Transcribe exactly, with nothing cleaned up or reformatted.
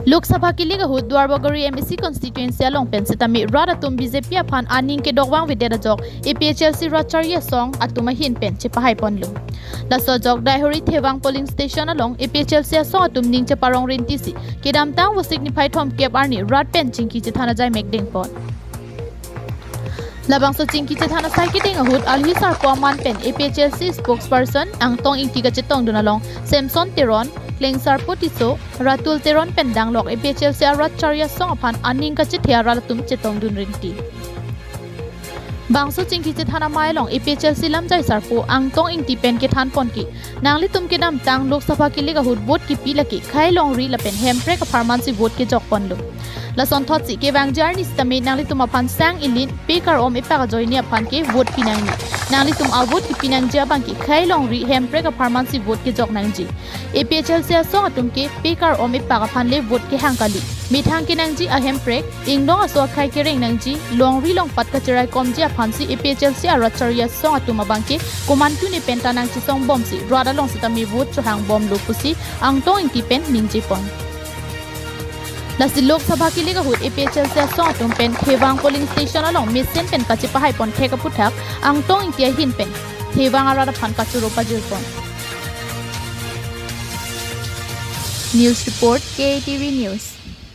Lok Sabha kilik ahut Duarbagori M A C constituency along pen sitame rat atum B J P aphan aning kedok vangvedet ajok A P H L C rat charli asong atum ahin pen chepahai ponlo. Laso ajok Daihori Thevang polling station along A P H L C asong atum ning cheparong rinti si kedamtang Vosik niphai thomkep arni rat pen chingki chethan ajai mekdeng pon. Labangso chingki chethan asai kedeng ahut alhi sarpo aman pen A P H L C spokesperson Angtong Ingti kachetongdun along Samson Teron, Klengsarpo Tisso, Ratul Teron pen danglok A P H L C arat charli asong aphan aning kachethe arat atum chetongdun rinti. Bangso chingki chethan amei along A P H L C lamjai sarpo Angtong Ingti pen kethan pon ke, nanglitum kedamtang Lok Sabha kilik ahut vote kipi lake khei longri lapen hemprek apharman si vote kejok ponlo. Lasonthot si kevangji arni sitame nanglitum aphan sang ilin, pe kar-om epak ajoine aphan ke vote pi nangji. Nanglitum avote kipi nangji abang ke khei longri hemprek apharman si vote kejok nangji. A P H L C asong atum ke pe kar-om epak aphan le vote kehang kali. Methang kenangji ahemprek, inglong aso akhei kereng nangji, longri longpat kacherai komji aphan si A P H L C arat charli asong atum abang ke komantu ne pen ta nangchesong bom si rat along sitame vote chohang bomlo pusi Angtong Ingti pen ningje pon. Lasi Lok Sabha kilik ahut A P H L C asong atum pen Thevang polling station along mesen pen kachepahai pon thek aphuthak Angtong Ingti ahin pen Thevang arat aphan kachoro pajir pon. News report, K A T V News.